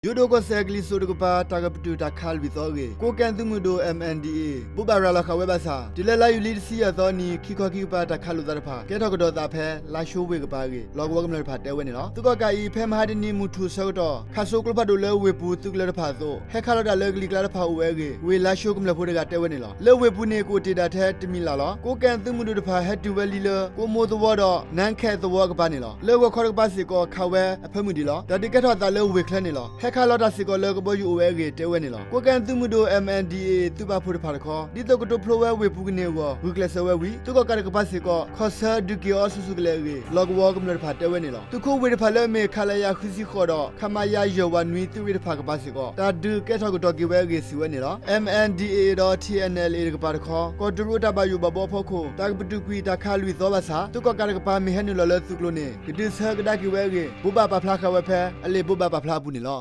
ဒုးဒိၣ်ကီၢ်စဲၣ်ကလံၤစိးတကပၤ တၢ်ကပတုာ်တၢ်ခးလွံၢ်သီအဂ့ၢ် ကိးကဲၣ်သုးမုၢ်ဒိၣ် MNDAA ဘိးဘၣ်ရၤလီၤဃာ်ဝဲဘၣ်ဆၣ် တုၤလၢလါယူၤလံတဆံယဲၢ်သီနံၤ ခံခီခံကပၤတၢ်ခးလိာ်သးတဖၣ် ကဲထီၣ်ကဒီးသးဖဲ လါၡိဝ့ၢ်ကပၤအဂ့ၢ် လီၢ်ကဝီၤကမျၢၢ်တဖၣ်တဲဝဲန့ၣ်လီၤ. သုးကီၣ်ကးအံၤ ဖဲမဟါတနံၤမုၢ်ထူၣ်ဆၢကတီၢ် ခးစိကျိဖးဒိၣ်လၢဝ့ၢ်ပူၤသုးကလၢၤတဖၣ်အသိး ဟဲခးလီၤတၢ်လၢကလံၤကျါတဖၣ်အိၣ်ဝဲအဂ့ၢ် ဝ့ၢ်လါၡိကမျၢၢ်ဖိတဂၤတဲဝဲန့ၣ်လီၤ. လၢဝ့ၢ်ပူၤန့ၣ် ကအိၣ်တ့ၢ်ဒၣ်ထဲတမံၤလၢ်လီၤ. ကိးကဲၣ်သုးမုၢ်ဒိၣ်တဖၣ် ဟဲတုၤဝဲလံလၢ ကိးမိၢ်သဝီဒီး နါခဲသဝီအကပၤန့ၣ်လီၤ. လၢဂီၤခီတကပၤစ့ၢ်ကီး ခးဝဲအဖၢမုၢ်ဒံးလီၤ. တၢ်ဒုးကဲထီၣ်အသးလၢဝ့ၢ်ချၢန့ၣ်လီၤ. ဟဲခးလီၤတၢ်စ့ၢ်ကီးလၢကဘီယူၤအိၣ်ဝဲအဂ့ၢ် တဲဝဲန့ၣ်လီၤ. ကိးကဲၣ်သုးမုၢ်ဒိၣ် MNDAA သုးပာ်ဖှိၣ်တဖၣ်တခီ ဒ်သိးကတိဖျိဝဲဝ့ၢ်ပူၤကန့ၢ်အဂီၢ် ဂုာ်ကျဲးစၢးဝဲဝံၤ သုးကီၣ်ကးတကပၤစ့ၢ်ကီး ခီၣ်ဆၢဒုးက့ၤအီၤဆူၣ်ဆူၣ်ကလဲာ်အဂ့ၢ် လီၢ်ကဝီၤကမျၢၢ်တဖၣ်တဲဝဲန့ၣ်လီၤ. သုးခိၣ်ဝ့ၢ်တဖၣ်လၢအမ့ၢ် ခလရ ဃုဆံဃိးဒီး ခမရ ယဲၢ်ဝးနွံ သုးရ့ၣ်တဖၣ်ကပၤစ့ၢ်ကီး တၢ်ဒုးကဲထီၣ်ကဒီးက့ၤဝဲအဂ့ၢ် စံးဝဲန့ၣ်လီၤ. MNDAA ဒီး TNLA တကပၤတခီ ကီၢ်တရူးတၢ်ဘၣ်ယိၣ်ဘၣ်ဘှီအဖီခိၣ် တၢ်ကပတုာ်ကွံာ်တၢ်ခးလွံၢ်သီဘၣ်ဆၣ် သုးကီၣ်ကးတကပၤမ့ၢ်ဟဲနုာ်လီၤလၢသုးကျိၤန့ၣ် ကဒုးဆၢကဒါက့ၤဝဲအဂ့ၢ် ဘိးဘၣ်ပာ်ဖျါဃာ်ဝဲဖဲ အလံာ်ဘိးဘၣ်ပာ်ဖျါအပူၤန့ၣ်လီၤ.